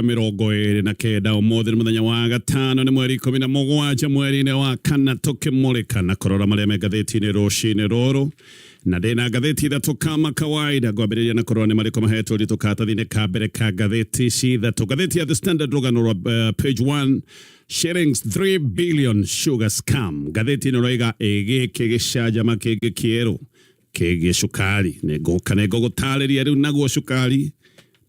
29 ũmũthĩ nĩ mũthenya wa gatano, nĩ mweri 17 mweri-inĩ wa kana, tũkĩmũrĩka na kũrora marĩa me ngathĩti-inĩ rũcinĩ rũrũ, na ndĩna ngathĩti ithatũ kama kawaida. Ngwambĩrĩria na kũrora nĩ marĩkũ mahetwo ũritũ karatathi-inĩ ka mbere ka ngathĩti ici ithatũ. Ngathĩti ya The Standard, rũgano rwa page 1, shillings 3 billion sugar scam. Ngathĩti ĩno ĩroiga ĩ gĩkĩ gĩcanjama kĩngĩ kĩerũ kĩgiĩ cukari. Nĩ ngũka nĩ ngũgũtarĩria rĩu naguo cukari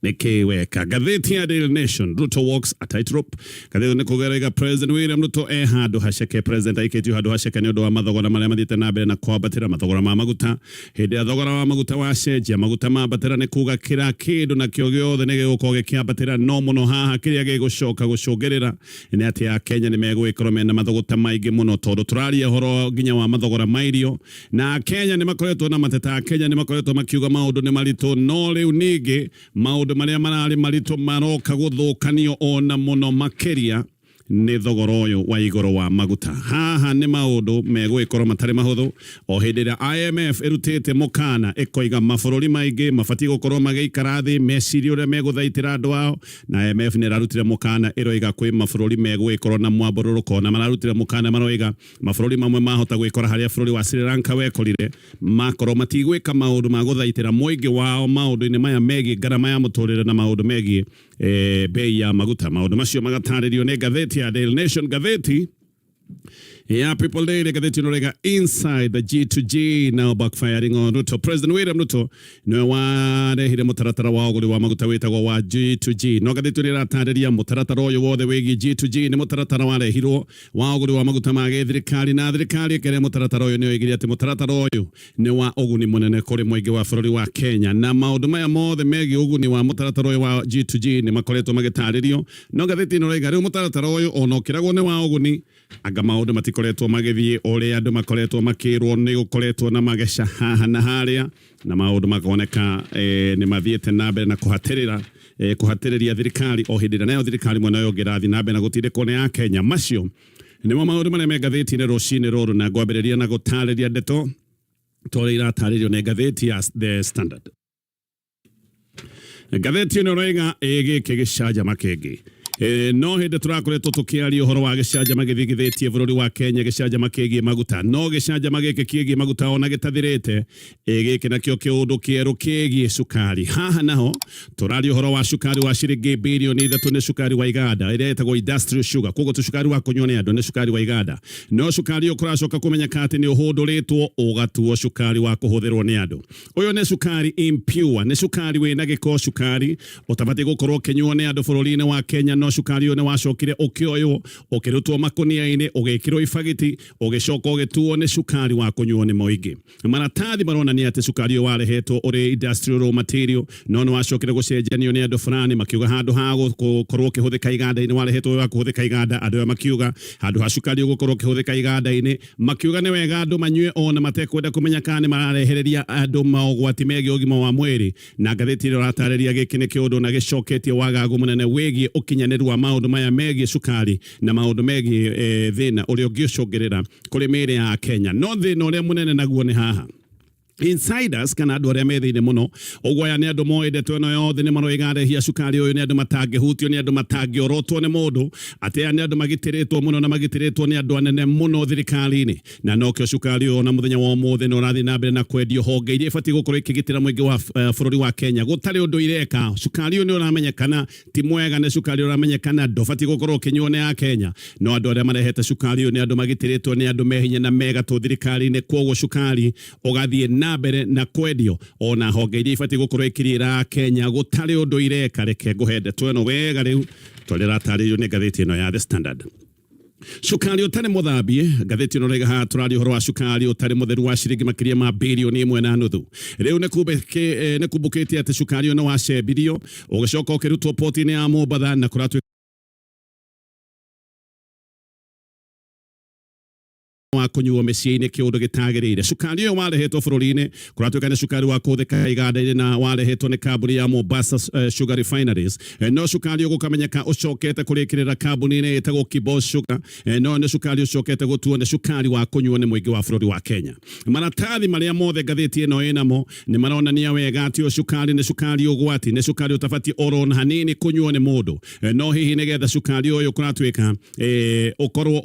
nĩ kĩ weka. Ngathĩti ya Daily Nation, Ruto walks a tightrope. Ngathĩti nĩ kũgerega President William Ruto e handũ haceke. President aikĩtio handũ haceke nĩ ũndũ wa mathogora marĩa mathiĩte na mbere na kwambatĩra, mathogora ma maguta. Hĩndĩ ya thogora wa maguta wacenjia, maguta mambatĩra, nĩ kuga kĩra kĩndũ nakĩo gĩothe nĩ gĩgũkorwo gĩkĩambatĩra. No mũno haha kĩrĩa gĩgũcoka gũcũngĩrĩra nĩ atĩ Akenya nĩ megũgĩkorwo mena mathogota maingĩ mũno, tondũ tũraria ũhoro nginya wa mathogora ma irio, na Akenya nĩ makoretwo na mateta. Akenya nĩ makoretwo makiuga maũndũ nĩ maritũ, no rĩu ningĩ maũndũ marĩa mararĩ maritũ maroka gũthũkanio ona mũno makĩria nĩ thogora ũyũ wa igũrũ wa maguta. Haha nĩ maũndũ megũgĩkorwo matarĩ mahũthũ, o hĩndĩ ĩrĩa IMF ĩrutĩte mũkana ĩkoiga mabũrũri maingĩ mabatiĩ gũkorwo magĩikara thĩ mecirie ũrĩa megũthaitĩra andũ ao. Na IMF nĩ ĩrarutire mũkana, ĩroiga kwĩ mabũrũri megũgĩkorwo na mwambũrũrũko, na mararutire mũkana maroiga mabũrũri mamwe mahota gwĩkora harĩa bũrũri wa Sri Lanka wekorire makorwo matigwĩka maũndũ ma gũthaitĩra mũingĩ wao maũndũ-inĩ maya megiĩ ngarama ya mũtũrĩre na maũndũ megiĩ bei ya maguta. Maũndũ macio magatarĩrio nĩ ngathĩti ya Daily Nation. Ngathĩti ya People Daily, ngathĩti ĩno rĩga inside the G2G now backfiring on Ruto. President William Ruto nĩwe warehire mũtaratara wa ũgũri wa maguta wĩtagwo wa G2G, no ngathĩti ĩno ĩratarĩria mũtaratara ũyũ wothe wĩgiĩ G2G nĩ mũtaratara warehirwo wa ũgũri wa maguta ma gĩthirikari, na thirikari ĩkĩrehe mũtaratara ũyũ nĩ yoigire atĩ mũtaratara ũyũ nĩ wa ũguni mũnene kũrĩ mũingĩ wa bũrũri wa Kenya. Na maũndũ maya mothe megiĩ ũguni wa mũtaratara ũyũ wa G2G nĩ makoretwo magĩtarĩrio, no ngathĩti ĩno ĩroiga rĩu mũtaratara ũyũ ona ũkĩragwo nĩ wa ũguni, anga maũndũ matikoretwo magĩthiĩ ũrĩa andũ makoretwo makĩrwo. Nĩ gũkoretwo na mageca haha na harĩa, na maũndũ makoneka nĩ mathiĩte na mbere na kũhatĩrĩra kũhatĩrĩria thirikari, o hĩndĩ ĩrĩa nayo thirikari mwena ũyũ ũngĩ ĩrathiĩ na mbere na gũtindĩkwo nĩ Akenya. Macio nĩmo maũndũ marĩa me ngathĩti-inĩ rũcinĩ rũrũ, na ngwambĩrĩria na gũtarĩria ndeto ta ũrĩa iratarĩrio nĩ ngathĩti ya The Standard. Ngathĩti ĩno ĩroiga ĩ gĩkĩ gĩcanjama kĩngĩ. No hĩndĩ tũrakoretwo tũkĩaria ũhoro wa gĩcanjama gĩthingithĩtie bũrũri wa Kenya, gĩcanjama kĩgiĩ maguta. No gĩcanjama gĩkĩ kĩgiĩ maguta ona gĩtathirĩte, ĩ gĩkĩ nakĩo kĩũndũ kĩerũ kĩgiĩ cukari. Haha naho tũraria ũhoro wa cukari wa ciringi birioni 3. Nĩ cukari wa iganda ĩrĩa ĩtagwo industrial sugar, koguo ti cukari wa kũnyua nĩ andũ, nĩ cukari wa iganda. No cukari ũyũ kũracoka kũmenyeka atĩ nĩ ũhũndũrĩtwo ũgatuo cukari wa kũhũthĩrwo nĩ andũ. Ũyũ nĩ cukari impure, nĩ cukari wĩna gĩko, cukari ũtabatiĩ gũkorwo ũkĩnyuo nĩ andũ bũrũri-inĩ wa Kenya. No cukari ũyũ nĩ wacokire ũkĩoywo, ũkĩrutwo makũnia-inĩ, ũgĩkĩrwo ibagiti, ũgĩcoka ũgĩtuo nĩ cukari wa kũnyuo nĩ mũingĩ. Maratathi maronania atĩ cukari ũyũ warehetwo ũrĩ industrial raw material, no nĩ wacokire gũcenjanio nĩ andũ fulani, makiuga handũ ha gũkorwo ũkĩhũthĩka iganda-inĩ, warehetwo wĩ wa kũhũthĩka iganda, andũ aya makiuga handũ ha cukari ũgũkorwo ũkĩhũthĩka iganda-inĩ, makiuga nĩ wega andũ manyue ona matekwenda kũmenya kana nĩ mararehereria andũ maũgwati megiĩ ũgima wa mwĩrĩ. Na ngathĩti ĩrĩa ĩratarĩria gĩkĩ nĩ kĩũndũ na gĩcoketie wagagu mũnene wĩgiĩ ũkinyanĩru wa maũndũ maya megiĩ cukari na maũndũ megiĩ thĩna ũrĩa ũngĩũcũngĩrĩra kũrĩ mĩĩrĩ ya Kenya. No thĩna ũrĩa mũnene naguo nĩ haha insiders, kana andũ arĩa me thĩinĩ mũno ũguo. Aya nĩ andũ moĩ ndeto ĩno yothe, nĩ maroiga arehia cukari ũyũ nĩ andũ matangĩhutio, nĩ andũ matangĩorotwo nĩ mũndũ, atĩ aya nĩ andũ magitĩrĩtwo mũno na magitĩrĩtwo nĩ andũ anene mũno thirikari-inĩ. Na nokĩo cukari ũyũ ona mũthenya wa ũmũthĩ nĩ ũrathiĩ na mbere na kwendio honge iria ibatiĩ gũkorwo ikĩgitĩra mũingĩ wa bũrũri wa Kenya gũtarĩ ũndũ ireka. Cukari ũyũ nĩ ũramenyekana ti mwega, nĩ cukari ũramenyekana ndũbatiĩ gũkorwo ũkĩnyuo nĩ Akenya, no andũ arĩa marehete cukari ũyũ nĩ andũ magitĩrĩtwo nĩ andũ me hinya na megatũ thirikari-inĩ. Kwoguo cukari ũgathiĩ na mbere na kwendio ona honge iria ibatiĩ gũkorwo ikĩrĩra Kenya gũtarĩ ũndũ ireka. Reke ngũhe ndeto ĩno wega rĩu tondũ ĩratarĩrio nĩ ngathĩti ĩno ya The Standard. Cukari ũtarĩ mũthambie. Ngathĩti ĩno rĩga haha tũraria ũhoro wa cukari ũtarĩ mũtheru wa ciringi makĩria ma birioni 1.5. Rĩu nĩ kumbũkĩte atĩ cukari ũyũ nĩ wacembirio, ũgĩcoka ũkĩrutwo poti-inĩ ya Mombatha, na kũratuĩka wa kũnyuo mĩciĩ-inĩ kĩũndũ gĩtagĩrĩire. Cukari ũyũ warehetwo bũrũri-inĩ kũratuĩka nĩ cukari wa kũhũthĩka iganda-inĩ na warehetwo nĩ kambuni ya Mombasa Sugar Refineries. No cukari ũyũ gũkamenyeka ũcokete kũrĩkĩrĩra kambuni-inĩ ĩtagwo Kibos Sugar. No nĩ cukari ũcokete gũtuo nĩ cukari wa kũnyuo nĩ mũingĩ wa bũrũri wa Kenya. Maratathi marĩa mothe ngathĩti ĩno ĩnamo nĩ maronania wega atĩ ũyũ cukari nĩ cukari ũgwati, nĩ cukari ũtabatiĩ oro na hanini kũnyuo nĩ mũndũ. No hihi nĩgetha cukari ũyũ kũratuĩka ũkorwo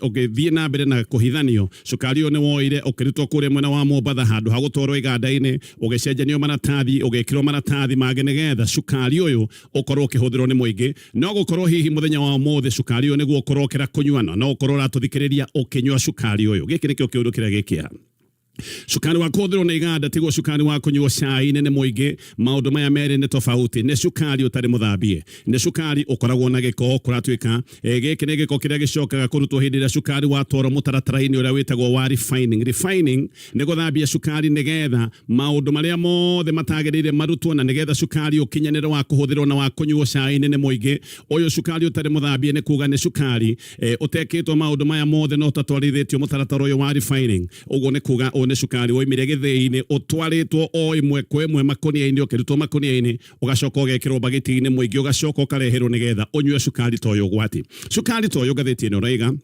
ũgĩthiĩ na mbere na kũhithanio, cukari ũyũ nĩ woire ũkĩrutwo kũrĩa mwena wa Mombatha handũ ha gũtwarwo iganda-inĩ, ũgĩcenjanio maratathi, ũgĩkĩrwo maratathi mangĩ nĩgetha cukari ũyũ ũkorwo ũkĩhũthĩrwo nĩ mũingĩ. No gũkorwo hihi mũthenya wa ũmũthĩ cukari ũyũ nĩguo ũkũrokera kũnyua, na no ũkorwo ũratũthikĩrĩria ũkĩnyua cukari ũyũ. Gĩkĩ nĩkĩo kĩũndũ kĩrĩa gĩ kĩeha. Cukari wa kũhũthĩrwo nĩ iganda tiguo cukari wa kũnyuo cai-inĩ nĩ mũingĩ. Maũndũ maya merĩ nĩ tofauti. Nĩ cukari ũtarĩ mũthambie. Nĩ cukari ũkoragwo na gĩko. Kũratuĩka gĩkĩ nĩ gĩko kĩrĩa gĩcokaga kũrutwo hĩndĩ ĩrĩa cukari watwarwo mũtaratara-inĩ ũrĩa wĩtagwo wa refining. Refining nĩ gũthambia cukari nĩgetha maũndũ marĩa mothe matagĩrĩire marutwo na nĩgetha cukari ũkinyanĩre wa kũhũthĩrwo na wa kũnyuo cai-inĩ nĩ mũingĩ. Ũyũ cukari ũtarĩ mũthambie nĩ kuga nĩ cukari ũtekĩtwo maũndũ maya mothe no ũtatwarithĩtio mũtaratara ũyũ wa refining. Ũguo nĩ kuga ũyũ nĩ cukari woimire gĩthĩi-inĩ ũtwarĩtwo o ĩmwe kwa ĩmwe makũnia-inĩ, ũkĩrutwo makũnia-inĩ ũgacoka ũgekĩrwo mbagĩti-inĩ mũingĩ ũgacoka ũkareherwo nĩgetha ũnyue cukari ta ũyũ ũgwati. Cukari ta ũyũ ngathĩti ĩno ĩroiga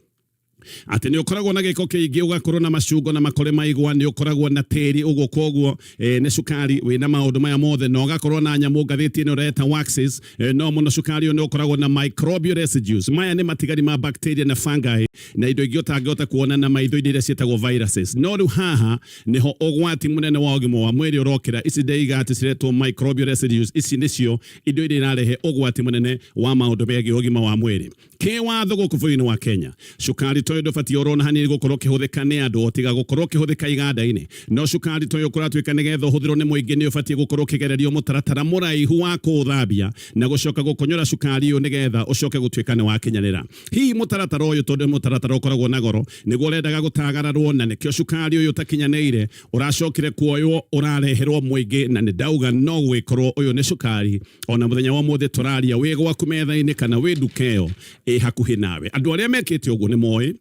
atĩ nĩ ũkoragwo na gĩko kĩingĩ, ũgakorwo na macungo na makore ma igwa, nĩ ũkoragwo na tĩri ũguo, koguo nĩ cukari wĩna maũndũ maya mothe, na ũgakorwo na nyamũ ngathĩti ĩno ĩreta waxes. No mũno cukari ũyũ nĩ ũkoragwo na microbial residues. Maya nĩ matigari ma bacteria na fungi na indo ingĩ ũtangĩhota kuona na maitho, indo iria ciĩtagwo viruses. No rĩu haha nĩho ũgwati mũnene wa ũgima wa mwĩrĩ ũrokĩra. Ici ndeiga atĩ ciretwo microbial residues, ici nĩcio indo iria irarehe ũgwati mũnene wa maũndũ megiĩ ũgima wa mwĩrĩ. Kĩwatho gũkũ bũrũri-inĩ wa Kenya, cukari ta ũyũ ndũbatiĩ oro na hanini gũkorwo ũkĩhũthĩka nĩ andũ o tiga gũkorwo ũkĩhũthĩka iganda-inĩ. No cukari ta ũyũ kũratuĩka nĩgetha ũhũthĩrwo nĩ mũingĩ nĩ ũbatiĩ gũkorwo ũkĩgererio mũtaratara mũraihu wa kũũthambia na gũcoka gũkonyora cukari ũyũ nĩgetha ũcoke gũtuĩka nĩ wakinyanĩra. Hihi mũtaratara ũyũ, tondũ nĩ mũtaratara ũkoragwo na goro, nĩguo ũrendaga gũtagararwo na nĩkĩo cukari ũyũ ũtakinyanĩire ũracokire kuoywo ũrareherwo mũingĩ, na nĩ ndauga no gũgĩkorwo ũyũ nĩ cukari ona mũthenya wa ũmũthĩ tũraria wĩ gwaku metha-inĩ kana wĩ nduka ĩyo ĩ hakuhĩ nawe. Andũ arĩa mekĩte ũguo nĩ moĩ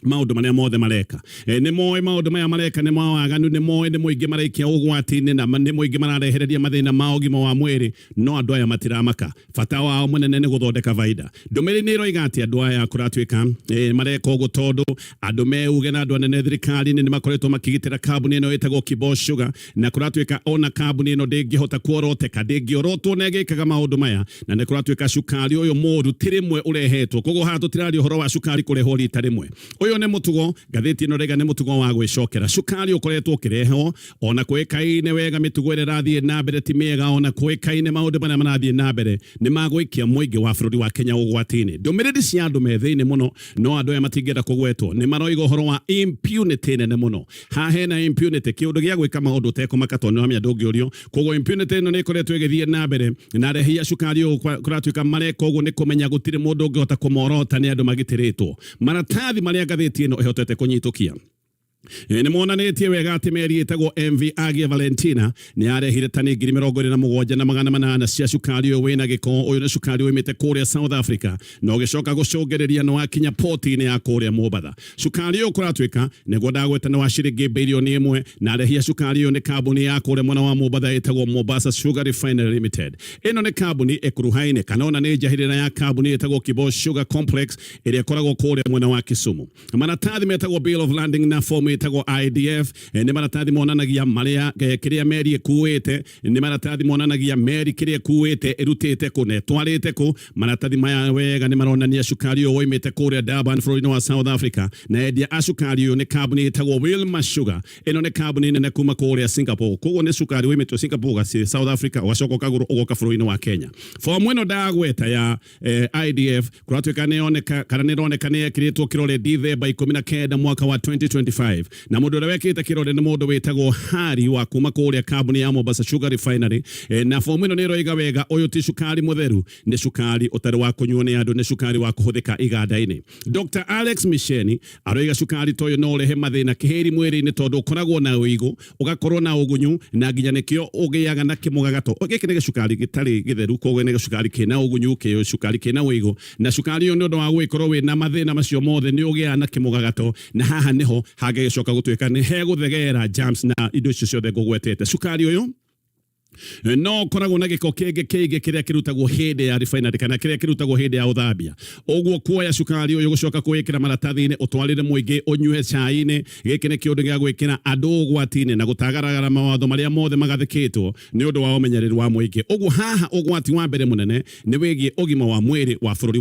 maũndũ marĩa mothe mareka. Nĩ moĩ maũndũ maya mareka nĩ ma waganu, nĩ moĩ nĩ mũingĩ maraikia ũgwati-inĩ na nĩ mũingĩ mararehereria mathĩna ma ũgima wa mwĩrĩ, no andũ aya matiramaka. Bata wao mũnene nĩ gũthondeka baida. Ndũmĩrĩri nĩ ĩroiga atĩ andũ aya kũratuĩka mareka ũguo tondũ andũ meuge na andũ anene thirikari-inĩ nĩ makoretwo makĩgitĩra kambuni ĩno ĩtagwo Kibos Sugar, na kũratuĩka ona kambuni ĩno ndĩngĩhota kuoroteka, ndĩngĩorotwo na ĩgĩkaga maũndũ maya, na nĩ kũratuĩka cukari ũyũ mũru ti rĩmwe ũrehetwo. Koguo haha tũtiraria ũhoro wa cukari kũrehwo rita rĩmwe. Ũyũ nĩ mũtugo, ngathĩti ĩno ĩraiga nĩ mũtugo wa gwĩcokera. Cukari ũkoretwo ũkĩrehwo ona kũĩkaine wega mĩtugo ĩrĩa ĩrathiĩ na mbere ti mĩega, ona kũĩkaine maũndũ marĩa marathiĩ na mbere nĩ magũikia mũingĩ wa bũrũri wa Kenya ũgwati-inĩ. Ndũmĩrĩri cia andũ me thĩinĩ mũno, no andũ aya matingĩenda kũgwetwo, nĩ maroiga ũhoro wa impunity nene mũno. Haha hena impunity, kĩũndũ gĩa gwĩka maũndũ ũtekũmaka tondũ nĩũramenya ndũngĩũrio. Koguo impunity ĩno nĩ ĩkoretwo ĩgĩthiĩ na mbere na arehi a cukari ũyũ kũratuĩka mareka ũguo nĩ kũmenya gũtirĩ mũndũ ũngĩhota kũmorota, nĩ andũ magitĩrĩtwo. Maratathi marĩa ngathĩti ĩno ĩhotete kũnyitũkia nĩ monanĩtie wega atĩ meri ĩtagwo MV Agia Valentina nĩ yarehire tani 27,800 cia cukari ũyũ wĩna gĩko. Ũyũ nĩ cukari ũimĩte kũrĩa South Africa na ũgĩcoka gũcũngĩrĩria nĩ wakinya poti-inĩ ya kũrĩa Mombatha. Cukari ũyũ kũratuĩka nĩguo ndagweta nĩ wa ciringi bilioni 1, na arehi a cukari ũyũ nĩ kambuni ya kũrĩa mwena wa Mombatha ĩtagwo Mombasa Sugar Refinery Limited. Ĩno nĩ kambuni ĩkuruhaine kana ona nĩ njahĩrĩra ya kambuni ĩtagwo Kibos Sugar Complex ĩrĩa ĩkoragwo kũrĩa mwena wa Kisumu. Maratathi metagwo Bill of Landing na form ĩtagwo IDF nĩ maratathi monanagia marĩa kĩrĩa meri ĩkuĩte, nĩ maratathi monanagia meri kĩrĩa ĩkuĩte, ĩrutĩte kũ na ĩtwarĩte kũ. Maratathi maya wega nĩ maronania cukari ũyũ woimĩte kũrĩa Durban bũrũri-inĩ wa South Africa, na endia a cukari ũyũ nĩ kambuni ĩtagwo Wilmar Sugar. Ĩno nĩ kambuni nene kuma kũrĩa Singapore. Koguo nĩ cukari woimĩtwo Singapore ũgathiĩ South Africa ũgacoka ũkagũrwo ũgoka bũrũri-inĩ wa Kenya. Fomu ĩno ndagweta ya IDF kũratuĩka nĩ yoneka kana nĩ ĩroneka nĩ yekĩrĩtwo kĩrore Dithemba 19 mwaka wa 2025. 5 na mũndũ ũrĩa wekĩte kĩrore nĩ mũndũ wĩtagwo Harry wa kuma kũrĩa kambuni ya Mombasa Sugar Refinery. Na fomu ĩno nĩ ĩroiga wega ũyũ ti cukari mũtheru, nĩ cukari ũtarĩ wa kũnyuo nĩ andũ, nĩ cukari wa kũhũthĩka iganda-inĩ. Dr. Alex Misheni aroiga cukari ta ũyũ no ũrehe mathĩna kĩhĩri mwĩrĩ-inĩ tondũ ũkoragwo na ũigũ, ũgakorwo na ũgunyu na nginya nĩkĩo ũgĩaga na kĩmũgagato. Gĩkĩ nĩ gĩcukari gĩtarĩ gĩtheru, koguo nĩ gĩcukari kĩna ũgunyu, gĩcukari kĩna ũigũ, na cukari ũyũ nĩ ũndũ wa gũgĩkorwo wĩna mathĩna macio mothe nĩ ũgĩaga na kĩmũgagato, na haha nĩho hangĩgĩcoka gũtuĩka nĩ hegũthegera germs na indo icio ciothe ngũgwetete. Cukari ũyũ no ũkoragwo na gĩko kĩngĩ kĩingĩ kĩrĩa kĩrutagwo hĩndĩ ya refinery kana kĩrĩa kĩrutagwo hĩndĩ ya ũthambia. Ũguo kuoya cukari ũyũ gũcoka kũwĩkĩra maratathi-inĩ ũtwarĩre mũingĩ ũnyue cai-inĩ, gĩkĩ nĩ kĩũndũ gĩa gwĩkĩra andũ ũgwati-inĩ na gũtagaragara mawatho marĩa mothe magathĩkĩtwo nĩ ũndũ wa ũmenyereri wa mũingĩ. Ũguo haha ũgwati wa mbere mũnene nĩ wĩgiĩ ũgima wa mwĩrĩ wa bũrũri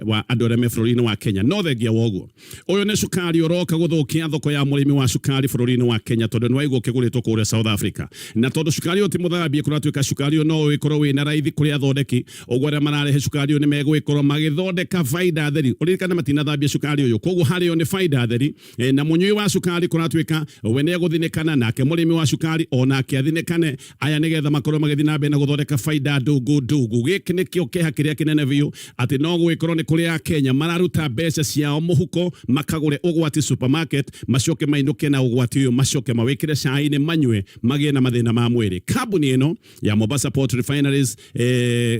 wa andũ arĩa me bũrũri-inĩ wa Kenya. No thengia wa ũguo, ũyũ nĩ cukari ũroka gũthũkia thoko ya mũrĩmi wa cukari bũrũri-inĩ wa Kenya tondũ nĩ waigwo ũkĩgũrĩtwo kũrĩa South Africa. Na tondũ cukari ũyũ ti mũthambie, kũratuĩka cukari ũyũ no ũgĩkorwo wĩna raithi kũrĩ athondeki, ũguo arĩa mararehe cukari ũyũ nĩ megũgĩkorwo magĩthondeka baida theri. Ũririkane matinathambia cukari ũyũ, koguo harĩ o nĩ baida theri. Na mũnyui wa cukari kũratuĩka we nĩ egũthinĩkana, nake mũrĩmi wa cukari onake athinĩkane. Aya nĩgetha makorwo magĩthiĩ na mbere na gũthondeka baida ndungu ndungu. Gĩkĩ nĩkĩo kĩeha kĩrĩa kĩnene biũ, atĩ no gũgĩkorwo nĩ kũrĩ Akenya mararuta mbeca ciao mũhuko makagũre ũgwati supermarket, macoke mainũke na ũgwati ũyũ, macoke mawĩkĩre cai-inĩ manyue, magĩe na mathĩna ma mwĩrĩ. Kambuni ĩno ya Mombasa Port Refineries,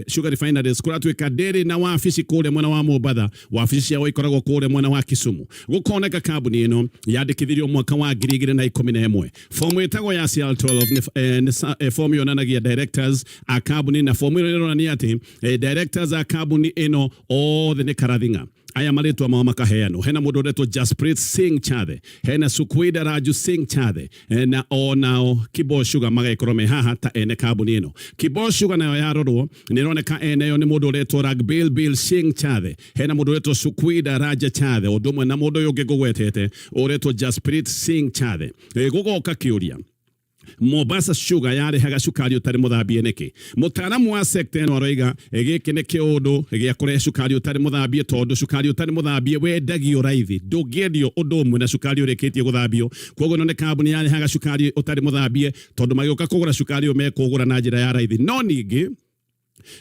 Sugar Refineries kũratuĩka ndĩrĩ na wabici kũrĩa mwena wa Mombatha, wabici ciao ikoragwo kũrĩa mwena wa Kisumu. Gũkoneka kambuni ĩno yandĩkithirio mwaka wa 2011. Fomu ĩtagwo ya CL12 nĩ fomu yonanagia directors a kambuni, na fomu ĩno ĩronania atĩ directors a kambuni ĩno othe nĩ karathinga. Aya marĩtwa mao makaheanwo. Hena mũndũ ũretwo Jaspreet Singh Chathe, hena Sukhwinder Raju Singh Chathe, na onao Kibo Sugar magagĩkorwo me haha ta ene kambuni ĩno. Kibo Sugar nayo yarorwo nĩ ĩroneka ene yo nĩ mũndũ ũretwo Raghbir Bill Singh Chathe, hena mũndũ ũretwo Sukhwinder Raja Chathe, ũndũ ũmwe na mũndũ ũyũ ũngĩ ngũgwetete ũretwo Jaspreet Singh Chathe. Gũgoka kĩũria, Mombasa Sugar yarehaga cukari ũtarĩ mũthambie nĩkĩ? Mũtaaramu wa sector ĩno aroiga gĩkĩ nĩ kĩũndũ gĩa kũrehe cukari ũtarĩ mũthambie, tondũ cukari ũtarĩ mũthambie wendagio raithi, ndũngĩendio ũndũ ũmwe na cukari ũrĩkĩtie gũthambio. Koguo ĩno nĩ kambuni yarehaga cukari ũtarĩ mũthambie, tondũ magĩũka kũgũra cukari ũyũ mekũgũra na njĩra ya raithi. No ningĩ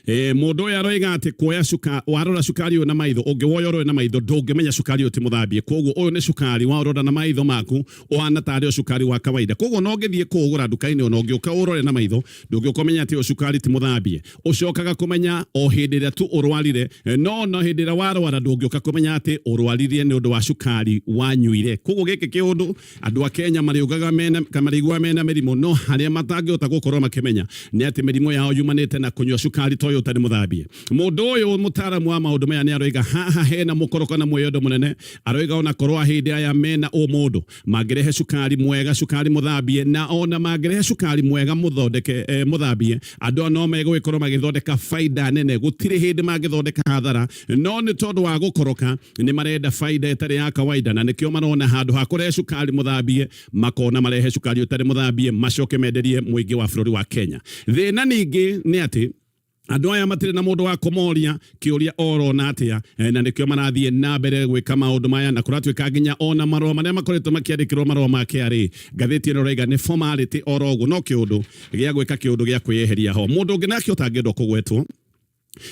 mũndũ ũyũ aroiga atĩ kuoya cukari, warora cukari ũyũ na maitho, ũngĩwoya ũrore na maitho ndũngĩmenya cukari ũyũ ti mũthambie. Koguo ũyũ nĩ cukari waũrora na maitho maku ũhana tarĩ o cukari wa kawaida. Koguo no ũngĩthiĩ kũũgũra nduka-inĩ ona ũngĩũka ũrore na maitho ndũngĩũka ũmenye atĩ ũyũ cukari ti mũthambie. Ũcokaga kũmenya o hĩndĩ ĩrĩa tu ũrwarire, no no hĩndĩ ĩrĩa warwara ndũngĩũka kũmenya atĩ ũrwaririe nĩ ũndũ wa cukari wanyuire. Koguo gĩkĩ kĩũndũ andũ a Kenya marĩugaga mena kana marĩiguaga mena mĩrimũ, no harĩa matangĩhota gũkorwo makĩmenya nĩ atĩ mĩrimũ yao yumanĩte na kũnyua cukari ta ũyũ ũtarĩ mũthambie. Mũndũ ũyũ mũtaaramu wa maũndũ maya nĩ aroiga haha hena mũkoroko na mwĩyendo mũnene. Aroiga ona korwo ahĩndĩ aya mena ũmũndũ mangĩrehe cukari mwega, cukari mũthambie, na ona mangĩrehe cukari mwega mũthondeke, mũthambie, andũ aya no megũgĩkorwo magĩthondeka baida nene. Gũtirĩ hĩndĩ mangĩthondeka hathara, no nĩ tondũ wa gũkoroka nĩ marenda baida ĩtarĩ ya kawaida, na nĩkĩo marona handũ ha kũrehe cukari mũthambie makona marehe cukari ũtarĩ mũthambie macoke menderie mũingĩ wa bũrũri wa Kenya. Thĩna ningĩ nĩ atĩ andũ aya matirĩ na mũndũ wa kũmoria kĩũria orona atĩa, na nĩkĩo marathiĩ na mbere gwĩka maũndũ maya, na kũratuĩka nginya ona marũa marĩa makoretwo makĩandĩkĩrwo marũa ma KRA, ngathĩti ĩno ĩrauga nĩ formality oro ũguo, no kĩũndũ gĩa gwĩka kĩũndũ gĩa kwĩyeheria ho. Mũndũ ũngĩ nake ũtangĩendwo kũgwetwo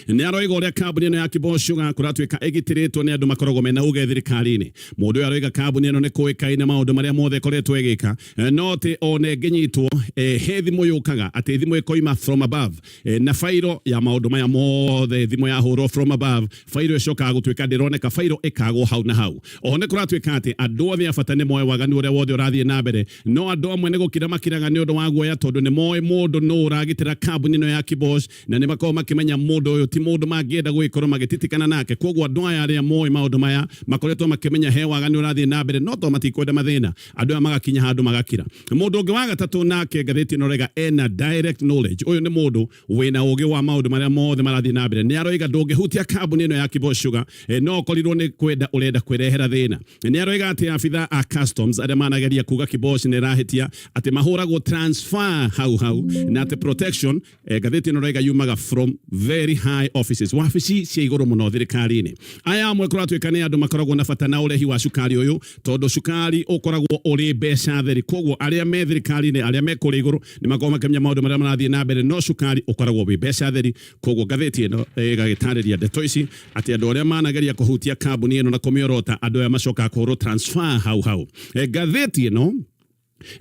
nĩ aroiga ũrĩa kambuni ĩno ya Kibo Sugar kũratuĩka ĩgitĩrĩtwo nĩ andũ makoragwo mena uge thirikari-inĩ. Mũndũ ũyũ aroiga kambuni ĩno nĩ kũĩkaine maũndũ marĩa mothe ĩkoretwo ĩgĩka, no atĩ ona ĩngĩnyitwo, he thimũ yũkaga atĩ thimũ ĩkoima from above, na fairo ya maũndũ maya mothe, thimũ yahũrwo from above, fairo ĩcokaga gũtuĩka ndĩroneka, fairo ĩkagwo hau na hau. Oho nĩ kũratuĩka atĩ andũ othe a bata nĩ moĩ waganu ũrĩa wothe ũrathiĩ na mbere, no andũ amwe nĩ gũkira makiraga nĩ ũndũ wa guoya, tondũ nĩ moĩ mũndũ nũ ũragitĩra kambuni ĩno ya Kibosh, na nĩ makoragwo makĩmenya mũndũ ũyũ ti mũndũ mangĩenda gũgĩkorwo magĩtitikana nake. Koguo andũ aya arĩa moĩ maũndũ maya makoretwo makĩmenya he waganu ũrathiĩ na mbere, no tondũ matikwenda mathĩna, andũ aya magakinya handũ magakira. Mũndũ ũngĩ wa gatatũ nake ngathĩti ĩno ĩroiga ena direct knowledge. Ũyũ nĩ mũndũ wĩna ũgĩ wa maũndũ marĩa mothe marathiĩ na mbere. Nĩ aroiga ndũngĩhutia kambuni ĩno ya Kibo Sugar, no ũkorirwo nĩ kwenda ũrenda kwĩrehera thĩna. Nĩ aroiga atĩ abitha a customs arĩa manageria kuga Kibosh nĩ ĩrahĩtia, atĩ mahũragwo transfer hau hau, na atĩ protection, ngathĩti ĩno ĩroiga yumaga from very high offices, wabici cia igũrũ mũno thirikari-inĩ. Aya amwe kũratuĩka nĩ andũ makoragwo na bata na ũrehi wa cukari ũyũ, tondũ cukari ũkoragwo ũrĩ mbeca theri. Koguo arĩa me thirikari-inĩ, arĩa me kũrĩa igũrũ, nĩ makoragwo makĩmenya maũndũ marĩa marathiĩ na mbere, no cukari ũkoragwo wĩ mbeca theri. Koguo ngathĩti ĩno ĩgagĩtarĩria ndeto ici atĩ andũ arĩa manageria kũhutia kambuni ĩno na kũmĩorota, andũ aya macokaga kũhũrwo transfer hau hau. Ngathĩti ĩno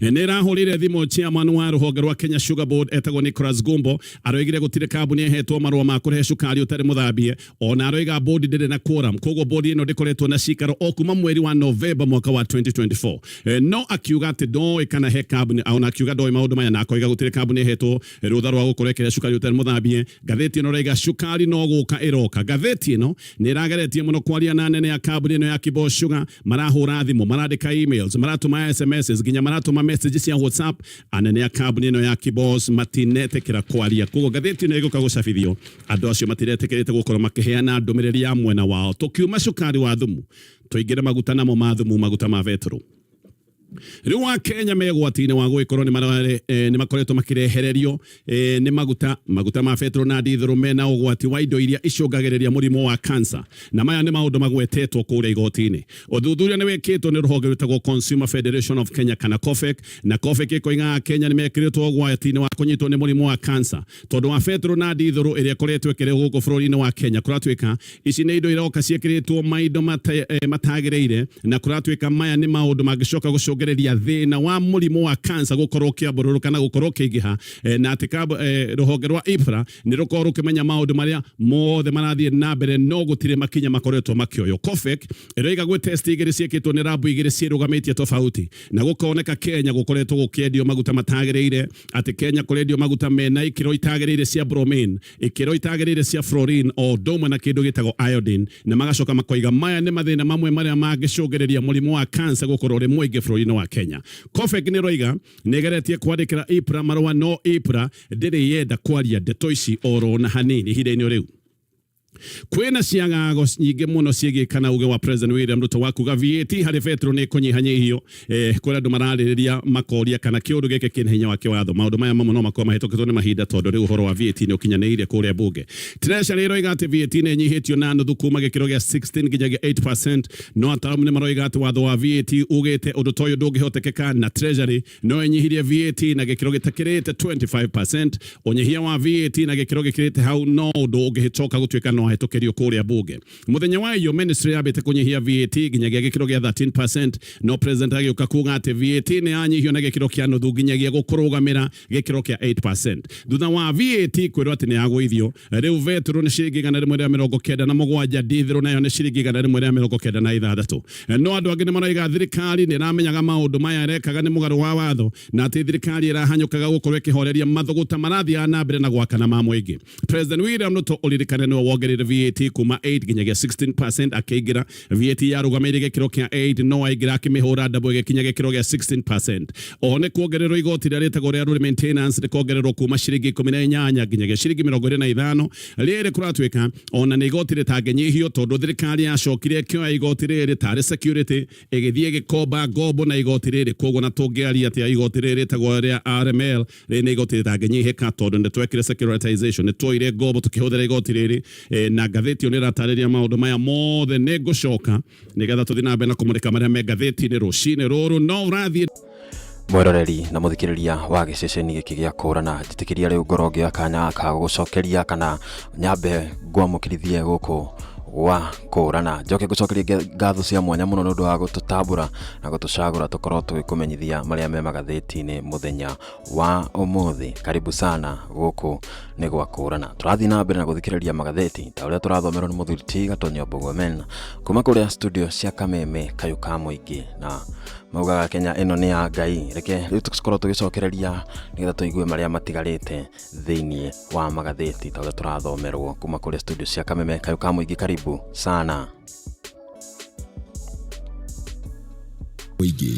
nĩ ĩrahũrĩire thimũ chairman wa rũhonge rwa Kenya Sugar Board etagwo Nicholas Gumbo, aroigire gũtirĩ kambuni ĩhetwo marũa ma kũrehe cukari ũtarĩ mũthambie, ona aroiga bodi ndĩrĩ na quorum, koguo bodi ĩno ndĩkoretwo na cikaro o kuma mweri wa Novemba mwaka wa 2024. No akiuga atĩ ndoĩ kana he kambuni, ona akiuga ndoĩ maũndũ maya, na akoiga gũtirĩ kambuni ĩhetwo rũtha rwa gũkorwo ĩkĩrehe cukari ũtarĩ mũthambie. Ngathĩti ĩno ĩroiga cukari no gũka ĩroka. Ngathĩti ĩno nĩ ĩrageretie mũno kwaria na anene a kambuni ĩno ya Kibo Sugar, marahũra thimũ, marandĩka emails, maratũma SMSs, nginya maratũma message cia WhatsApp. Anene a kambuni ĩno ya Kibos matinetĩkĩra kwaria, koguo ngathĩti ĩno ĩgũka gũcabithio andũ acio matiretĩkĩrĩte gũkorwo makĩheana ndũmĩrĩri ya mwena wao. Tũkiuma cukari wa thumu, tũingĩre maguta namo ma thumu, maguta ma betũrũ. Rĩu wa Kenya me ũgwati-inĩ wa gũgĩkorwo nĩ makoretwo makĩrehererio nĩ maguta ma betũrũ na ndithũrũ mena ũgwati wa indo iria icũngagĩrĩria mũrimũ wa cancer, na maya nĩ maũndũ magwetetwo kũrĩa igoti-inĩ. Ũthuthuria nĩ wĩkĩtwo nĩ rũhonge rwĩtagwo Consumer Federation of Kenya kana COFEC, na COFEC ĩkoiga Kenya nĩ mekĩrĩtwo ũgwati-inĩ wa kũnyitwo nĩ mũrimũ wa cancer tondũ wa betũrũ na ndithũrũ ĩrĩa ĩkoretwo ĩkĩrehwo gũkũ bũrũri-inĩ wa Kenya. Kũratuĩka ici nĩ indo iroka ciĩkĩrĩtwo maindo matagĩrĩire, na kũratuĩka maya nĩ maũndũ mangĩcoka gũcũngĩrĩria thĩna wa mũrimũ wa cancer gũkorwo ũkĩambũrũrũka na gũkorwo ũkĩingĩha, na atĩ rũhonge rwa IPRA nĩ rũkorwo rũkĩmenya maũndũ marĩa mothe marathiĩ na mbere, no gũtirĩ makinya makoretwo makĩoywo. COFEC ĩroiga gwĩ test igĩrĩ ciĩkĩtwo nĩ rabu igĩrĩ ciĩrũgamĩtie tofauti, na gũkoneka Kenya gũkoretwo gũkĩendio maguta matagĩrĩire, atĩ Kenya kũrendio maguta mena ikĩro itagĩrĩire cia bromine, ikĩro itagĩrĩire cia fluorine, o ũndũ ũmwe na kĩndũ gĩtagwo iodine, na magacoka makoiga maya nĩ mathĩna mamwe marĩa mangĩcũngĩrĩria mũrimũ wa cancer gũkorwo ũrĩ mũingĩ bũrũri-inĩ wa Kenya. COFEC nĩ ĩroiga nĩ ĩgeretie kwandĩkĩra IPRA marũa, no IPRA ndĩrĩ yenda kwaria ndeto ici oro na hanini ihinda-inĩ rĩu. Kwĩna ciagago nyingĩ mũno ciĩgiĩ kana uge wa President William Ruto wa kuga VAT harĩ betũrũ nĩ ĩkũnyihanyihio. Kũrĩ andũ mararĩrĩria makoria kana kĩũndũ gĩkĩ kĩna hinya wa kĩwatho. Maũndũ maya mamwe no makorwo mahĩtũkĩtwo nĩ mahinda tondũ rĩu ũhoro wa VAT nĩ ũkinyanĩire kũrĩa mbunge. Treasury ĩroiga atĩ VAT nĩ ĩnyihĩtio na nuthu kuma gĩkĩro gĩa 16 nginyagia 8%, no ataaramu nĩ maroiga atĩ watho wa VAT ugĩte ũndũ ta ũyũ ndũngĩhotekeka, na Treasury no ĩnyihirie VAT na gĩkĩro gĩtakĩrĩte 25%. Ũnyihia wa VAT na gĩkĩro gĩkĩrĩte hau no ũndũ ũngĩcoka gũtuĩka no ahĩtũkĩrio kũrĩa mbunge. Mũthenya wa iyo ministry yambĩte kũnyihia VAT nginyagia gĩkĩro gĩa 13%, no president agĩũka kuga atĩ VAT nĩ yanyihio na gĩkĩro kĩa nuthu nginyagia gũkũrũgamĩra gĩkĩro kĩa 8%. Thutha wa VAT kwĩrwo atĩ nĩ yagũithio, rĩu betũrũ nĩ ciringi 197, ndithũrũ nayo nĩ ciringi 196. No andũ angĩ nĩ maroiga thirikari nĩ ĩramenyaga maũndũ maya ĩrekaga nĩ mũgarũ wa watho, na atĩ thirikari ĩrahanyũkaga gũkorwo ĩkĩhoreria mathũgũta marathiaga na mbere na gwakana ma mũingĩ. President William Ruto, ũririkane, nĩwe wongereire VAT kuma 8 nginyagia 16% akĩingĩra. VAT yarũgamĩire gĩkĩro kĩa 8, no aingĩra akĩmĩhũra ndabũ ĩgĩkinya gĩkĩro gĩa 16%. Oho nĩ kuongererwo igoti rĩrĩa rĩtagwo rĩa road maintenance rĩkongererwo kuma ciringi 18 nginyagia ciringi 25. Rĩrĩ kũratuĩka ona nĩ igoti rĩtangĩnyihio, tondũ thirikari yacokire ĩkĩoya igoti rĩrĩ tarĩ security, ĩgĩthiĩ ĩgĩkomba ngombo na igoti rĩrĩ. Koguo na tũngĩaria atĩa, igoti rĩrĩ rĩtagwo rĩa RML, rĩrĩ nĩ igoti rĩtangĩnyihĩka tondũ nĩ twekire securitization, nĩ tuoire ngombo tũkĩhũthĩra igoti rĩrĩ. Na ngathĩti ĩyo nĩ ĩratarĩria maũndũ maya mothe. Nĩ ngũcoka nĩgetha tũthiĩ na mbere na kũmũrĩka marĩa me ngathĩti-inĩ rũcinĩ rũrũ, no ũrathiĩ Mwĩroreri na mũthikĩrĩria wa gĩceceni gĩkĩ gĩa Kũrana, njĩtĩkĩria rĩu ngorwo ngĩoya kanya ka gũgũcokeria kana nyambe ngwamũkĩrithie gũkũ gwa Kũrana, njoke ngũcokerie ngatho cia mwanya mũno nĩ ũndũ wa gũtũtambũra na gũtũcagũra tũkorwo tũgĩkũmenyithia marĩa me magathĩti-inĩ mũthenya wa ũmũthĩ. Karibu sana gũkũ nĩ gwa Kũrana. Tũrathiĩ na mbere na gũthikĩrĩria magathĩti ta ũrĩa tũrathomerwo nĩ mũthuri ti Gatonyo Mbũgũmen kuma kũrĩa studio cia Kameme Kayũ ka Mũingĩ, na maugaga Kenya ĩno nĩ ya Ngai. Reke rĩu tũkorwo tũgĩcokereria nĩgetha tũigue marĩa matigarĩte thĩinĩ wa magathĩti ta ũrĩa tũrathomerwo kuma kũrĩa studio cia Kameme Kayũ ka Mũingĩ. Karibu sana. Mũingĩ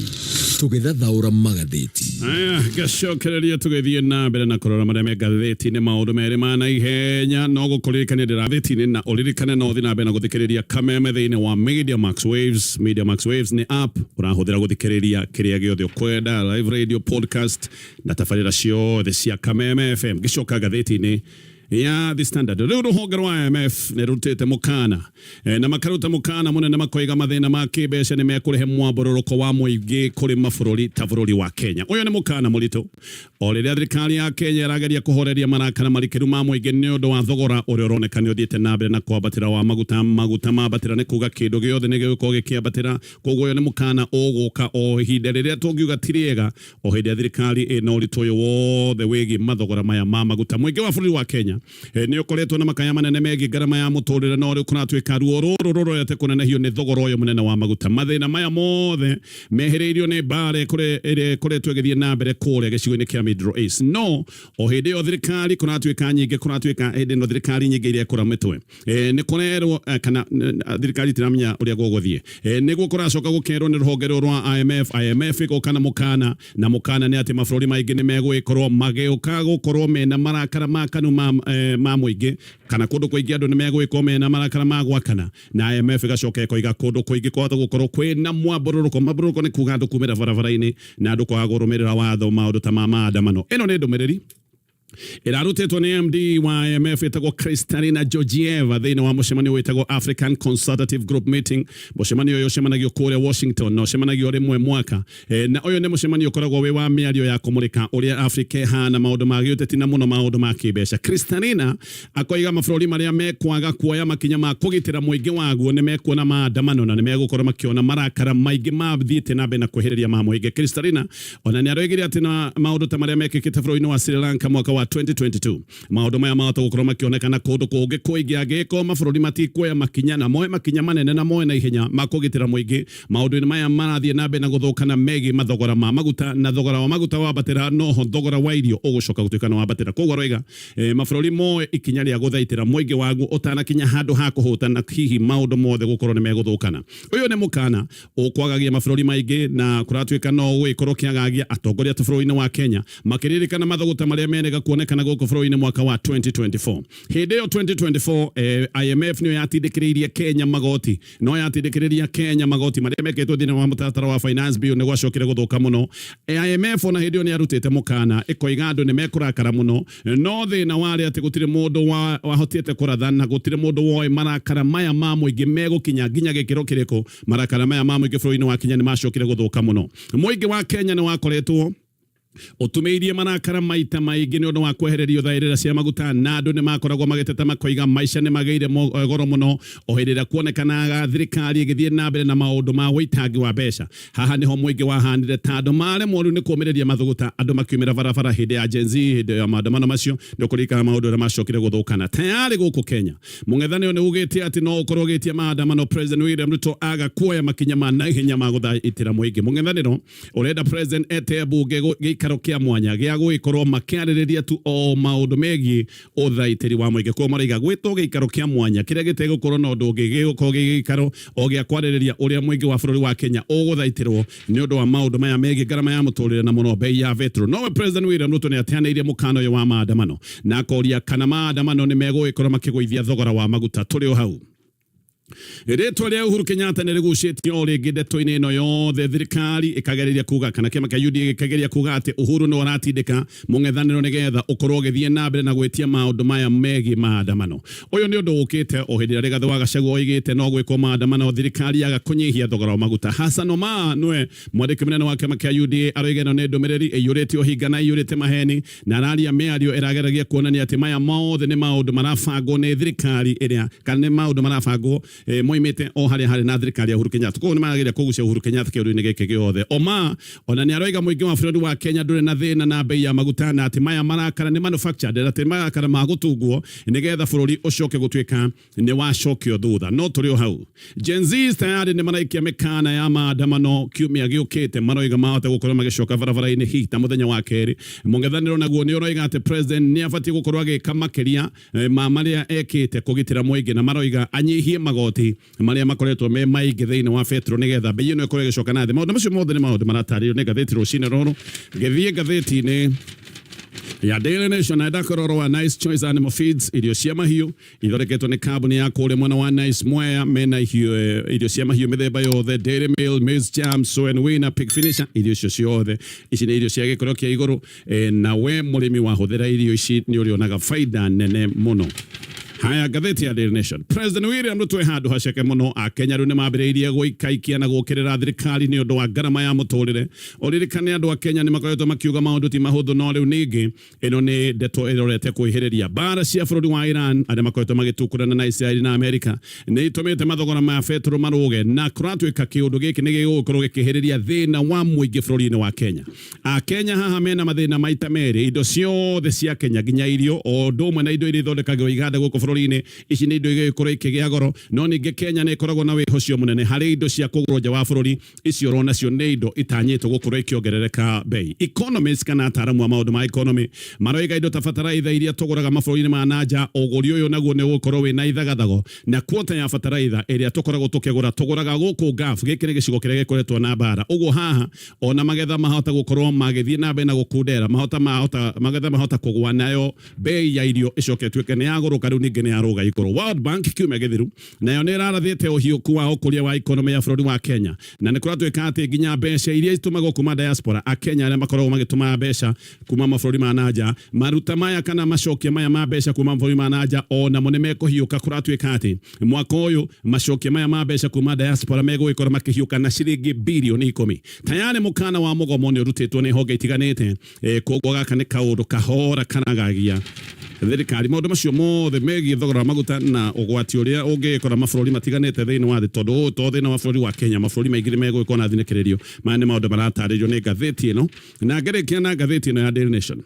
tũgĩthathaũra magathĩti. Aya, ngacokereria tũgĩthiĩ na mbere na kũrora marĩa me ngathĩti-inĩ, maũndũ merĩ ma naihenya. No gũkũririkania ndĩrathĩti-inĩ, na ũririkane no ũthiĩ na mbere na gũthikĩrĩria Kameme thĩinĩ wa Media Max Waves. Media Max Waves nĩ app ũrahũthĩra gũthikĩrĩria kĩrĩa gĩothe ũkwenda, live radio, podcast na tabarĩra ciothe cia Kameme FM. Ngĩcoka ngathĩti-inĩ. Ya The Standard. Rĩu rũhonge rwa IMF nĩ rũrutĩte mũkana na makaruta mũkana mũnene, makoiga mathĩna ma kĩmbeca nĩ mekũrehe mwambũrũrũko wa mũingĩ kũrĩ mabũrũri ta bũrũri wa Kenya. Ũyũ nĩ mũkana mũritũ o rĩrĩa thirikari ya Kenya ĩrageria kũhoreria marakara marikĩru ma mũingĩ nĩ ũndũ wa thogora ũrĩa ũroneka nĩ ũthiĩte na mbere na kwambatĩra wa maguta. Maguta mambatĩra nĩ kuga kĩndũ gĩothe nĩ gĩgũkorwo gĩkĩambatĩra. Koguo ũyũ nĩ mũkana ũgũka o ihinda rĩrĩa tũngiuga ti rĩega, o hĩndĩ ya thirikari ĩna ũritũ ũyũ wothe wĩgiĩ mathogora maya ma maguta. Mũingĩ wa bũrũri wa Kenya nĩ ũkoretwo na makaya manene megiĩ ngarama ya mũtũrĩre, no rĩu kũratuĩka ruo rũrũ rũrorete kũnenehio nĩ thogora ũyũ mũnene wa maguta. Mathĩna maya mothe mehĩrĩirio nĩ mbara ĩrĩa ĩkoretwo ĩgĩthiĩ na mbere kũrĩa gĩcigo-inĩ kĩa Middle East. No o hĩndĩ ĩyo thirikari kũratuĩka nyingĩ, kũratuĩka hĩndĩ ĩno thirikari nyingĩ iria ĩkũra mĩtwe nĩ kũrerwo kana thirikari itiramenya ũrĩa gũgũthiĩ. Nĩguo kũracoka gũkerwo nĩ rũhonge rũrũ rwa IMF. IMF ĩgoka na mũkana, na mũkana nĩ atĩ mabũrũri maingĩ nĩ megũgĩkorwo magĩũka gũkorwo mena marakara makanu ma mũingĩ, kana kũndũ kũingĩ andũ nĩ megũgĩkorwo mena marakara ma gwakana. Na IMF ĩgacoka ĩkoiga kũndũ kũingĩ kwahota gũkorwo kwĩna mwambũrũrũko. Mwambũrũrũko nĩ kuga andũ kumĩra barabara-inĩ na andũ kwaga kũrũmĩrĩra watho, maũndũ ta ma maandamano. Ĩno nĩ ndũmĩrĩri ĩrarutĩtwo nĩ MD wa IMF ĩtagwo Kristalina Georgieva thĩinĩ wa mũcemanio wĩtagwo African Consultative Group Meeting. Mũcemanio ũyũ ũcemanagio kũrĩa Washington na ũcemanagio rĩmwe mwaka. Na ũyũ nĩ mũcemanio ũkoragwo wĩ wa mĩario ya kũmũrĩka ũrĩa Afrika ĩhana, maũndũ ma gĩũteti na mũno maũndũ ma kĩmbeca. Kristalina akoiga mabũrũri marĩa mekwaga kuoya makinya ma kũgitĩra mũingĩ waguo nĩ mekuona maandamano na nĩ megũkorwo makĩona marakara maingĩ mathiĩte na mbere na kwĩhĩrĩria ma mũingĩ. Kristalina ona nĩ aroigire atĩ na maũndũ ta marĩa mekĩkĩte bũrũri-inĩ wa Sri Lanka mwaka wa 2022, maũndũ maya mahota gũkorwo makĩonekana kũndũ kũngĩ kũingĩ angĩkorwo mabũrũri matikuoya makinya na moe makinya manene na moe na ihenya ma kũgitĩra mũingĩ maũndũ-inĩ maya marathiĩ na mbere na gũthũkana megiĩ mathogora ma maguta. Na thogora wa maguta wambatĩra, noho thogora wa irio ũgũcoka gũtuĩka nĩ wambatĩra. Koguo aroiga mabũrũri moe ikinya rĩa gũthaitĩra mũingĩ waguo ũtanakinya handũ ha kũhũta na hihi maũndũ mothe gũkorwo nĩ megũthũkana. Ũyũ nĩ mũkana ũkwagagia mabũrũri maingĩ, na kũratuĩka no gũgĩkorwo kĩagagia atongoria ta bũrũri-inĩ wa Kenya makĩririkana mathũgũta marĩa menega kuonekana gũkũ bũrũri-inĩ mwaka wa 2024. Hĩndĩ ĩyo 2024, IMF nĩyo yatindĩkĩrĩirie Kenya magoti, no yatindĩkĩrĩria Kenya magoti marĩa mekĩtwo thĩinĩ wa mũtaratara wa finance bill nĩ gwacokire gũthũka mũno. IMF ona hĩndĩ ĩyo nĩ yarutĩte mũkana ĩkoiga andũ nĩ mekũrakara mũno, no thĩna warĩ atĩ gũtirĩ mũndũ wahotete kũratha na gũtirĩ mũndũ woĩ marakara maya ma mũingĩ megũkinya nginya gĩkĩro kĩrĩkũ. Marakara maya ma mũingĩ bũrũri-inĩ wa Kenya nĩ macokire gũthũka mũno. Mũingĩ wa Kenya nĩ wakoretwo ũtumĩirie marakara maita maingĩ nĩ ũndũ wa kwehererio thaĩrĩra cia maguta, na andũ nĩ makoragwo magĩteta makoiga maica nĩ magĩire goro mũno o hĩndĩ ĩrĩa kuonekanaga thirikari ĩgĩthiĩ na mbere na maũndũ ma ũitangi wa mbeca. Haha nĩho mũingĩ wahanire ta andũ maremwo rĩu nĩ kũmĩrĩria mathũgũta, andũ makiumĩra barabara hĩndĩ ya Gen Z, hĩndĩ ya maandamano macio nĩ ũkũririkana maũndũ ũrĩa macokire gũthũkana. Tayarĩ gũkũ Kenya mũng'ethanĩro nĩ ugĩte atĩ no ũkorwo ũgĩtia maandamano President William Ruto aga kuoya makinya ma naihenya ma gũthaitĩra mũingĩ. Mũng'ethanĩro ũrenda President ete mbunge gĩikaro kĩa mwanya gĩa gũgĩkorwo makĩarĩrĩria tu o maũndũ megiĩ ũthaitĩri wa mũingĩ. Koguo maraiga gwĩtwo gĩikaro kĩa mwanya kĩrĩa gĩtegũkorwo na ũndũ ũngĩ, gĩgũkorwo gĩ gĩikaro o gĩa kwarĩrĩria ũrĩa mũingĩ wa bũrũri wa Kenya ũgũthaitĩrwo nĩ ũndũ wa maũndũ maya megiĩ ngarama ya mũtũrĩre na mũno bei ya betro. Nowe President William Ruto nĩ ateanĩirie mũkana ũyũ wa maandamano na akoria kana maandamano nĩ megũgĩkorwo makĩgũithia thogora wa maguta. Tũrĩ o hau, rĩtwa rĩa Uhuru Kenyatta nĩ rĩgucĩtio o rĩngĩ ndeto-inĩ ĩno yothe. Thirikari ĩkagereria kuga, kana kĩama kĩa UDA gĩkageria kuga atĩ Uhuru nĩ aratindĩka mũng'ethanĩro nĩgetha ũkorwo ũgĩthiĩ na mbere na gwĩtia maũndũ maya megiĩ maandamano. Ũyũ nĩ ũndũ ũkĩte o hĩndĩ ĩrĩa Rigathĩ wa Gachagua oigĩte no gwĩkwo maandamano thirikari yaga kũnyihia thogora wa maguta. Hassan Omar nĩwe mwandĩki mũnene wa kĩama kĩa UDA, aroiga ĩno nĩ ndũmĩrĩri ĩiyũrĩte ũhinga na ĩiyũrĩte maheni, na araria mĩario ĩrageragia kuonania atĩ maya mothe nĩ maũndũ marabangwo nĩ thirikari ĩrĩa, kana nĩ maũndũ marabangwo moimĩte o harĩa harĩ na thirikari ya Uhuru Kenyatta. Koguo nĩ marageria kũgucia Uhuru Kenyatta kĩũndũ-inĩ gĩkĩ gĩothe. Omar ona nĩ aroiga mũingĩ wa bũrũri wa Kenya ndũrĩ na thĩna na bei ya maguta, na atĩ maya marakara nĩ manufactured, na atĩ marakara ma gũtungwo nĩgetha bũrũri ũcoke gũtuĩka nĩ wacokio thutha. No tũrĩ o hau, Gen Z tayari nĩ maraikia mĩkana ya maandamano kiumia gĩũkĩte. Maroiga mahota gũkorwo magĩcoka barabara-inĩ hihi ta mũthenya wa kerĩ. Mũng'ethanĩro naguo nĩ ũroiga atĩ president nĩ abatiĩ gũkorwo agĩka makĩria ma marĩa ekĩte kũgitĩra mũingĩ, na maroiga anyihie magoti marĩa makoretwo me maingĩ thĩinĩ wa betro nĩgetha bei ĩno ĩkorwo ĩgĩcoka na thĩ. Maũndũ macio mothe nĩ maũndũ maratarĩrio nĩ ngathĩti rũcinĩ rũrũ. Ngĩthiĩ ngathĩti-inĩ Ya Daily Nation na ndakororo wa Nice Choice Animal Feeds, irio cia mahiũ ithondeketwo nĩ kambuni ya kũrĩa mwena wa Nice Mwea. Mena irio cia mahiũ mĩthemba yothe, Dairy Meal, Maize Jam, Soy and Winner, Pig Finisher, irio icio ciothe ici nĩ irio cia gĩkĩro kĩa igũrũ, na we mũrĩmi wahũthĩra irio ici nĩ ũrĩonaga baida nene mũno. Haya, ngathĩti ya Daily Nation. President William Ruto e handũ haceke mũno. Akenya rĩu nĩ mambĩrĩirie gũikaikia na gũkĩrĩra thirikari nĩ ũndũ wa ngarama ya mũtũrĩre. Ũririkane andũ a Kenya nĩ makoretwo makiuga maũndũ ti mahũthũ, no rĩu ningĩ ĩno nĩ ndeto ĩrorete kwĩhĩrĩria. Mbara cia bũrũri wa Iran arĩa makoretwo magĩtukũrana na Israeli na Amerika nĩ itũmĩte mathogora ma betũrũ marũge, na kũratuĩka kĩũndũ gĩkĩ nĩ gĩgũkorwo gĩkĩhĩrĩria thĩna wa mũingĩ bũrũri-inĩ wa Kenya. Akenya haha mena mathĩna maita merĩ, indo ciothe cia Kenya nginya irio o ũndũ ũmwe na indo iria ithondekagĩrwo iganda gũkũ bũrũri-inĩ, ici nĩ indo igĩgĩkorwo ikĩgĩa goro. No ningĩ Kenya nĩ ĩkoragwo na wĩhocio mũnene harĩ indo cia kũgũrwo nja wa bũrũri, icio oro nacio nĩ indo itanyĩtwo gũkorwo ikĩongerereka bei. Economists kana ataaramu a maũndũ ma economy maroiga indo ta bataraitha iria tũgũraga mabũrũri-inĩ ma nanja, ũgũri ũyũ naguo nĩ ũgũkorwo wĩna ithagathago, na quota ya bataraitha ĩrĩa tũkoragwo tũkĩgũra tũgũraga gũkũ Gulf. Gĩkĩ nĩ gĩcigo kĩrĩa gĩkoretwo na mbara, ũguo haha ona magetha mahota gũkorwo magĩthiĩ na mbere na gũkundera, mahota mahota magetha mahota kũgwa, nayo bei ya irio ĩcoke ĩtuĩke nĩ yagũrũka, rĩu ningĩ nĩ yarũga igũrũ. World Bank kiumia gĩthiru nayo nĩ ĩrarathĩte ũhiũku wa ũkũria wa economy ya bũrũri wa Kenya, na nĩ kũratuĩka atĩ nginya mbeca iria itũmagwo kuma diaspora, Akenya arĩa makoragwo magĩtũma mbeca kuma mabũrũri ma nanja, maruta maya kana macokia maya ma mbeca kuma mabũrũri ma nanja onamo nĩ mekũhiũka. Kũratuĩka atĩ mwaka ũyũ macokia maya ma mbeca kuma diaspora megũgĩkorwo makĩhiũka na ciringi birioni 10. Tayari mũkana wa mũgomo nĩ ũrutĩtwo nĩ honge itiganĩte, koguo gaka nĩ kaũndũ kahora karagagia thirikari. Maũndũ macio mothe megiĩ thogora wa maguta na ũgwati ũrĩa ũngĩgĩkora mabũrũri matiganĩte thĩinĩ wa thĩ, tondũ ũyũ to thĩna wa bũrũri wa Kenya, mabũrũri maingĩ nĩ megũgĩkorwo na thinĩkĩrĩrio. Maya nĩ maũndũ maratarĩrio nĩ ngathĩti ĩno. Na ngĩrĩkia na ngathĩti ĩno ya Daily Nation,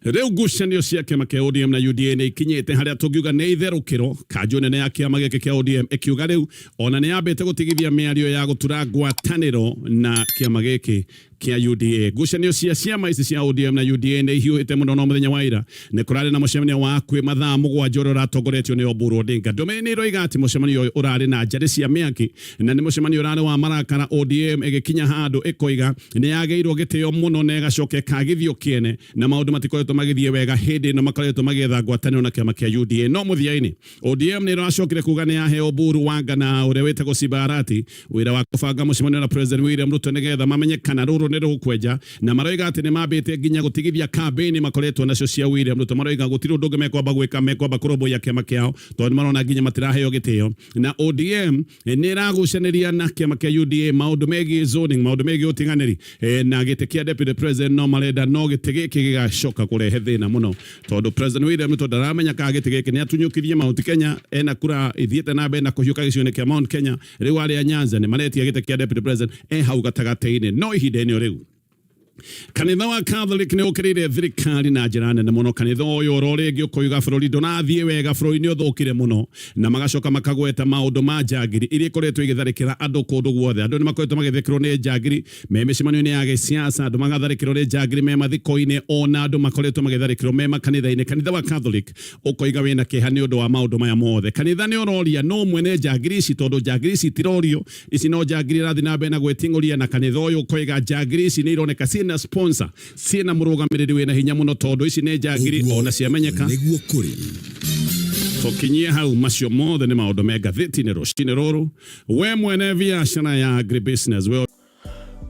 rĩu ngucanio cia kĩama kĩa ODM na UDA nĩ ikinyĩte harĩa tũngiuga nĩ itherũkĩro. Kanjũ nene ya kĩama gĩkĩ kĩa ODM ĩkiuga rĩu ona nĩ yambĩte gũtigithia mĩario ya gũtura ngwatanĩro na kĩama gĩkĩ kĩa UDA. Ngucanio cia ciama ici cia ODM na UDA nĩ ihiũhĩte mũno, no mũthenya wa ira nĩ kũrarĩ na mũcemanio wa hakuhĩ mathaa 7 ũrĩa ũratongoretio nĩ Oburu Odinga. Ndũmĩrĩri nĩ ĩroiga atĩ mũcemanio ũyũ ũrarĩ na njarĩ cia mĩaki na nĩ mũcemanio ũrarĩ wa marakara. ODM ĩgĩkinya handũ ĩkoiga nĩ yagĩirwo gĩtĩo mũno na ĩgacoka ĩkagithio kĩene, na maũndũ matikoretwo magĩthiĩ wega hĩndĩ ĩno makoretwo magĩetha ngwatanĩro na kĩama kĩa UDA. No mũthia-inĩ ODM nĩ ĩracokire kuga nĩ yaheo Oburu Wanga na ũrĩa wĩtagwo Simba Arati wĩra wa kũbanga mũcemanio na President William Ruto nĩgetha mamenye kana rũrũ nĩ rũkwenja, na maroiga atĩ nĩ mambĩte nginya gũtigithia kambĩini makoretwo nacio cia William Ruto. Maroiga gũtirĩ ũndũ ũngĩ mekwamba gwĩka, mekwamba kũrũmbũiya kĩama kĩao tondũ nĩ marona nginya matiraheo gĩtĩo. Na ODM nĩ ĩragucanĩria na kĩama kĩa UDA maũndũ megiĩ zoning, maũndũ megiĩ ũtiganĩri, na gĩtĩ kĩa deputy president no marenda, no gĩtĩ gĩkĩ gĩgacoka kũrehe thĩna mũno tondũ President William Ruto ndaramenya kana gĩtĩ gĩkĩ nĩ atunyũkithie Mount Kenya. Ena kura ithiĩte na mbere na kũhiũka gĩcigo-inĩ kĩa Mount Kenya, rĩu arĩa Nyanza nĩ maretia gĩtĩ kĩa deputy president, e hau gatagatĩ-inĩ. No ihinda-inĩ o rĩu kanitha wa Catholic nĩ ũkĩrĩire thirikari na njĩra nene mũno. Kanitha ũyũ oro rĩngĩ ũkoiga bũrũri ndũrathiĩ wega, bũrũri nĩ ũthũkire mũno, na magacoka makagweta maũndũ ma njangiri iria ikoretwo igĩtharĩkĩra andũ kũndũ guothe. Andũ nĩ makoretwo magĩthĩkĩrwo nĩ njangiri me mĩcemanio-inĩ ya gĩsiasa, andũ magatharĩkĩrwo nĩ njangiri me mathiko-inĩ, ona andũ makoretwo magĩtharĩkĩrwo me makanitha-inĩ. Kanitha wa Catholic ũkoiga wĩna kĩeha nĩ ũndũ wa maũndũ maya mothe. Kanitha nĩ ũroria no mwene njangiri ici, tondũ njangiri ici itirorio, ici no njangiri irathiĩ na mbere na gwĩting'ũria. Na kanitha ũyũ ũkoiga njangiri ici nĩ ironeka ciĩna sponsor, ciĩna mũrũgamĩrĩri wĩna hinya mũno, tondũ ici nĩ njangiri ona ciamenyeka. Nĩguo kũrĩ. Tũkinyie hau. Macio mothe nĩ maũndũ me ngathĩti-inĩ rũcinĩ rũrũ. We mwene biacara ya agribusiness, we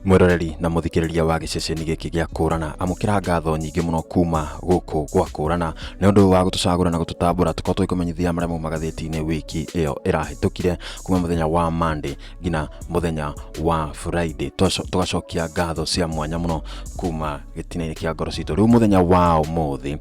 Mwĩroreri na mũthikĩrĩria wa gĩceceni gĩkĩ gĩa Kũrana, amũkĩra ngatho nyingĩ mũno kuma gũkũ gwa Kũrana nĩ ũndũ wa gũtũcagũra na gũtũtambũra tũkorwo tũgĩkũmenyithia marĩa mau magathĩti-inĩ wiki ĩyo ĩrahĩtũkire, kuma mũthenya wa Monday nginya mũthenya wa Friday. Tũgacokia ngatho cia mwanya mũno kuma gĩtina-inĩ kĩa ngoro citũ. Rĩu mũthenya wa ũmũthĩ,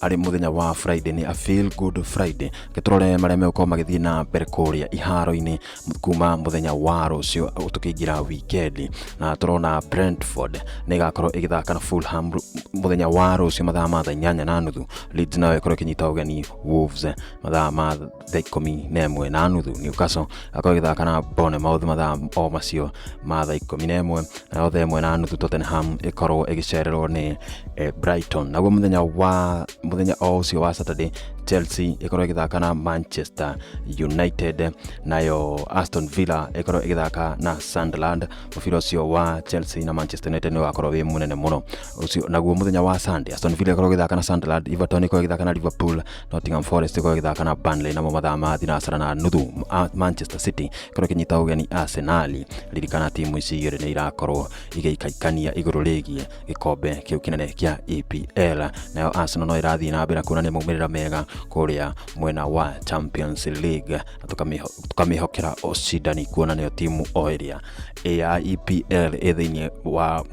arĩ mũthenya wa Friday, nĩ a feel good Friday. Reke tũrore marĩa megũkorwo magĩthiĩ na mbere kũrĩa iharo-inĩ kuma mũthenya wa rũciũ tũkĩingĩra weekend. Na tũrona Brentford nĩ ĩgakorwo ĩgĩthaka na Fulham mũthenya wa rũciũ mathaa ma thaa 8:30. Leeds nayo ĩkorwo ĩkĩnyita ũgeni Wolves mathaa ma thaa 11:30. Newcastle akorwo ĩgĩthaka na Bournemouth mathaa o macio ma thaa 11, nayo thaa 1:30 Tottenham ĩkorwo ĩgĩcererwo nĩ Brighton. Naguo mũthenya o ũcio wa Saturday Chelsea ĩkorwo ĩgĩthaka na Manchester United, nayo Aston Villa ĩkorwo ĩgĩthaka na Sunderland. Mũbira ũcio wa Chelsea na Manchester United nĩ ũgakorwo wĩ mũnene mũno ũcio. Naguo mũthenya wa Sunday, Aston Villa ĩkorwo ĩgĩthaka na Sunderland, Everton ĩkorwo ĩgĩthaka na Liverpool, Nottingham Forest ĩkorwo ĩgĩthaka na Burnley. Namo mathaa ma 6:30, Manchester City ĩkorwo ĩkĩnyita ũgeni Arsenal. Ririkana timu ici igĩrĩ nĩ irakorwo igĩikaikania igũrũ rĩgiĩ gĩkombe kĩu kĩnene kĩa EPL. Nayo Arsenal no ĩrathiĩ na mbere kuonania maumĩrĩra mega kũrĩa mwena wa Champions League, na tũkamĩhokera ũcindani kuona nĩyo timu o ĩrĩa ya EPL ĩ thĩinĩ wa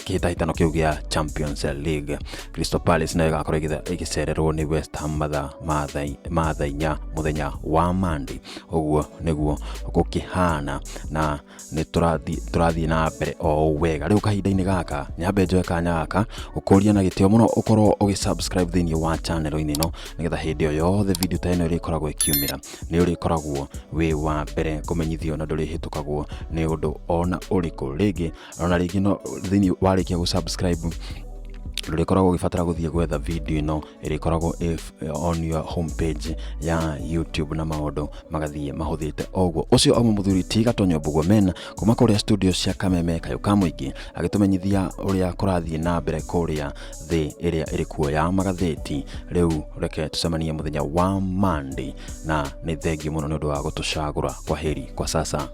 kĩhĩtahĩtano kĩu gĩa Champions League. Crystal Palace nayo ĩgakorwo ĩgĩcererwo nĩ West Ham mathaa ma thaa 4 mũthenya wa Monday. Ũguo nĩguo gũkĩhana, na nĩ tũrathiĩ na mbere o wega. Rĩu kahinda-inĩ gaka nyambe njoe kanya gaka gũkũria na gĩtĩo mũno ũkorwo ũgĩ-subscribe thĩinĩ wa channel-inĩ ĩno, nĩgetha hĩndĩ o yothe video ta ĩno ĩrĩkoragwo ĩkiumĩra nĩ ũrĩkoragwo wĩ wa mbere kũmenyithio na ndũrĩhĩtũkagwo nĩ ũndũ ona ũrĩkũ. Rĩngĩ ona rĩngĩ no thĩinĩ warĩkia gũ-subscribe, ndũrĩkoragwo ũgĩbatara gũthiĩ gwetha video ĩno, ĩrĩkoragwo on your homepage ya YouTube na maũndũ magathiĩ mahũthĩte oguo. Ũcio auma mũthuri ti Gatonyo Mbugua men kuma kũrĩa studio cia Kameme Kayũ ka Mũingĩ, agĩtũmenyithia ũrĩa kũrathiĩ na mbere kũrĩa thĩ ĩrĩa ĩrĩ kuo ya magathĩti. Rĩu reke tũcemanie mũthenya wa Monday, na nĩ thengiũ mũno nĩ ũndũ wa gũtũcagũra. Kwa heri kwa sasa.